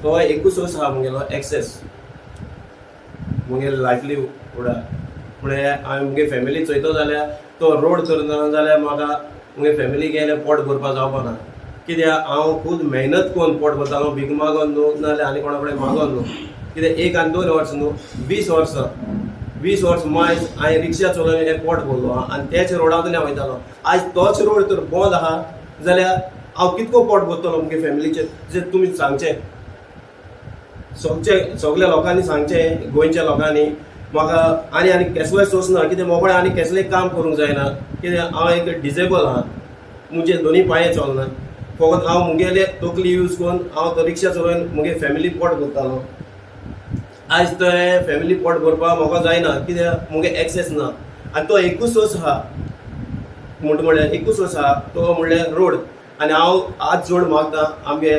तो एकूच सोर्स आहा मुगेलो एक्सेस मुगेले लायफलीहुडा. म्हळ्यार हांवें मुगे फॅमिली चोयतो जाल्यार तो रोड तर ना जाल्यार म्हाका मुगे फॅमिली गेले पोट भरपाक जावपा ना. कित्याक हांव खूब मेहनत करून पोट भरतालो, भीक मागोन न्हू, नाजाल्यार आनी कोणा कडेन मागोन न्हू. कित्याक 1 आनी 2 वर्स न्हू, 20 वर्सां, 20 वर्स मायज हांवें रिक्षा चलोवन हें पोट भरलो आहा आनी त्याच रोडांतल्यान वयतालो. आयज तोच रोड तर बंद आहा जाल्यार हांव कितको पोट भरतलो मुगे फॅमिलीचेर जे तुमी सांगचें, सगचे सगल्या लोकांनी सांगचें, गोंयच्या लोकांनी म्हाका आनी आनी केसलोय सोर्स ना. कितें मोगळे आनी केसलें काम करूंक जायना, कित्याक हांव एक डिजेबल आहा, मुगे दोनी पांये चलना. फकत हांव मुगेले तकली यूज करून हांव तो रिक्षा चलोवन मुगे फॅमिली पोट भरतालो. आयज तो फॅमिली पोट भरपाक म्हाका जायना, कित्याक मुगे एक्सेस ना. आनी तो एकूच सोर्स आहा म्हणटा, म्हळ्यार एकूच सोर्स आहा तो म्हणल्यार रोड. आनी हांव हात जोड मागता आमगे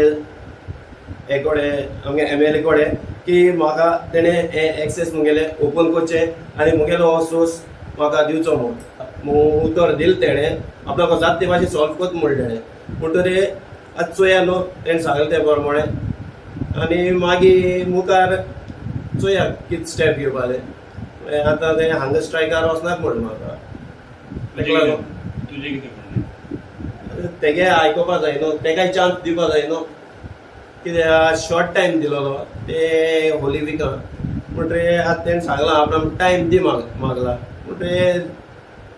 हे कडेन, आमगे एमएलए कडेन की म्हाका तेणें हें एक्सेस मुगेलें ओपन करचें आनी मुगेलो हो सोर्स म्हाका दिवचो म्हूण उतर दिलें तेणें. आपणाक जाता ते भाशेन सॉल्व करता म्हणलें तेणें. म्हणटरी आतां चोया न्हू, तेणें सांगलें तें प्रमाणें आनी मागीर मुखार चोया कितें स्टेप घेवपाचें. आतां तें हांगा स्ट्रायकार वचनाक म्हणलें म्हाका. तुजें कितें म्हणणें? तेगे आयकोपा जाय न्हू, तेकाय चान्स दिवपा जाय न्हू. कित्याक शॉर्ट टायम दिलोलो ते होली विकान, म्हणटरी आतां तेणें सांगलां आपणाक टायम दी मागला, म्हणटरी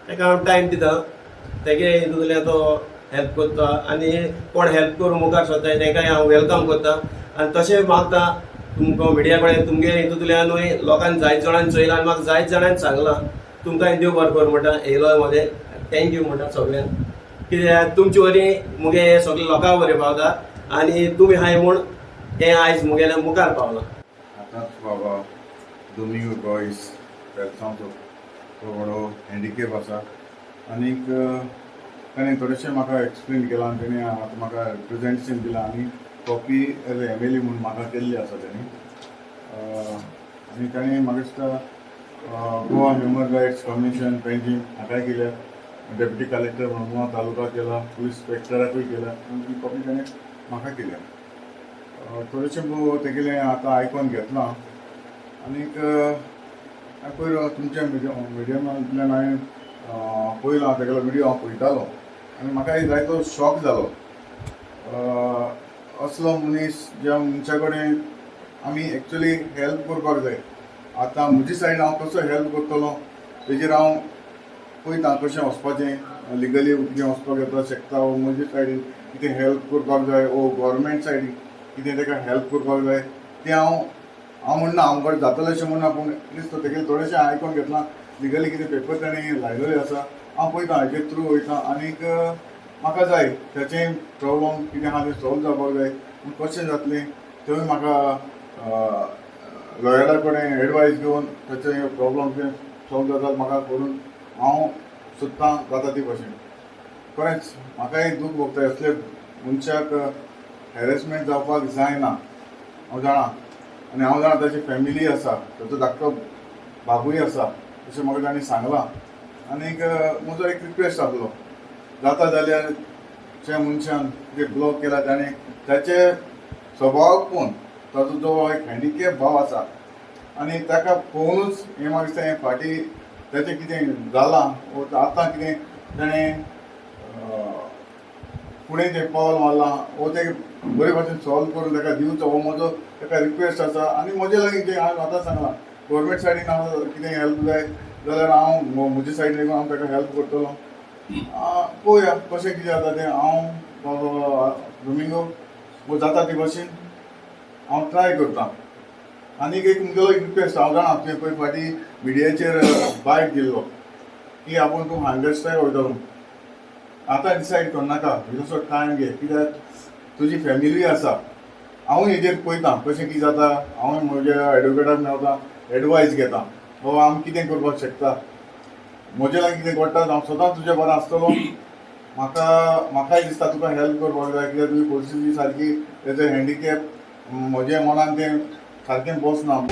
तेका हांव टायम दिता. तेगे हितूंतल्यान तो हेल्प करता आनी कोण हेल्प करूं मुखार सरता तेंकाय हांव welcome करता. आनी तशें मागता तुमकां मिडिया कडेन, तुमगे हितूंतल्यानूय लोकांनी जायत जाणांनी चोयलां आनी म्हाका जायत जाणांनी सांगलां, तुमकांय देव बरें करूं म्हणटा, येयलो मदें thank you म्हणटा सगल्यांक. कित्याक तुमचे वरी मुगे सगळे लोकां बरें पावता आनी तुमी हाय म्हूण हें आयज मुगेल्या मुखार पावलां. आतांच बाबा दोमिंगो गोयस वेलसांवचो तो व्हडो हँडिकेप आसा आनीक ताणें थोडेशें म्हाका एक्सप्लेन केलां आनी तेणें आतां म्हाका प्रेजेंटेशन दिलां आनी copy as a MLA म्हूण म्हाका केल्ली आसा तेणी. आनी ताणें म्हाका दिसता Goa human rights commission Panjim हाकाय केल्या, डेप्युटी कलेक्टर मडगांव तालुका केला, पुलीस इन्स्पेक्टराकूय केला आनी ती कॉपी ताणें म्हाका केल्या. थोडेशें तेगेलें आतां आयकोन घेतलां आनीक पयर तुमच्या मिडियमांतल्यान हांवें पळयलां तेगेलो विडियो हांव पळयतालो आनी म्हाका एक जायतो शॉक जालो. असलो मनीस ज्या मनशा कडेन आमी एक्चुली हेल्प करपाक जाय. आतां म्हजी सायडीन हांव कसो हेल्प करतलो तेजेर हांव पळयता, कशें वचपाचें लिगली कितें वचपाक येता शकता वो म्हजे सायडीन कितें हेल्प करपाक जाय वो गोवोरमेंट सायडीन कितें ताका हेल्प करपाक जाय तें हांव हांव म्हणना हांव कडेन जातलें अशें म्हणना, पूण एटलिस्ट तेगेलें थोडेशें आयकोन घेतलां. लिगली कितें पेपर ताणें लायलेले आसा, हांव पळयता हेजेर थ्रू वयता आनीक म्हाका जाय ताचें प्रॉब्लम कितें आहा तें सॉल्व जावपाक जाय. पूण कशें जातलें थंय म्हाका लॉयरा कडेन एडवायस घेवन ताचें प्रॉब्लम कितें सॉल्व जाता म्हाका करून हांव सोदतां जाता ती भशेन. खरेंच म्हाकाय दूख भोगता, असले मनशाक हॅरेसमेंट जावपाक जायना हांव जाणा आनी हांव जाणा ताची फॅमिली आसा, ताचो धाकटो बाबूय आसा अशें म्हाका तांणी सांगलां. आनीक म्हजो एक रिक्वेस्ट आसलो, जाता जाल्यार ज्या मनशान कितें ब्लॉक केला ताणें ताचे स्वभावाक पळोवन ताचो जो एक हँडिकॅप भाव आसा आनी ताका पळोवनूच हें म्हाका दिसता हें फाटीं ताचें कितें जालां वो आतां कितें ताणें फुडें तें पावल मारलां वो तें बरे भाशेन सॉल्व करून ताका दिवचो हो म्हजो ताका रिक्वेस्ट आसा. आनी म्हजे लागीं जें हांवें आतां सांगलां गोवोरमेंट सायडीन हांव कितें हेल्प जाय जाल्यार हांव म्हजे सायडीन हांव ताका हेल्प करतलो. पळोवया कशें कितें जाता तें. हांव डोमिंगो वो जाता ते भाशेन हांव ट्राय करतां. आनीक एक मुगेलो एक रिक्वेस्ट, हांव जाणा तुवें पयर फाटीं मिडियाचेर बायट दिल्लो की आपूण तूं हंगर स्ट्रायक वयतलो. आतां डिसायड करनाका, इल्लोसो टायम घे, कित्याक तुजी फॅमिली आसा. हांवूय हेजेर पळयता कशें कितें जाता, हांवूय म्हज्या एडवोकेटाक मेळटा, एडवायस घेता, बाबा आमी कितें करपाक शकता, म्हजे लागीं कितें घडटा हांव सदांच तुज्या बरो आसतलो. म्हाकाय दिसता तुका हेल्प करपाक जाय, कित्याक तुजी परिस्थिती सारकी एज अ हँडिकॅप म्हज्या मनान तें सारकें बसना.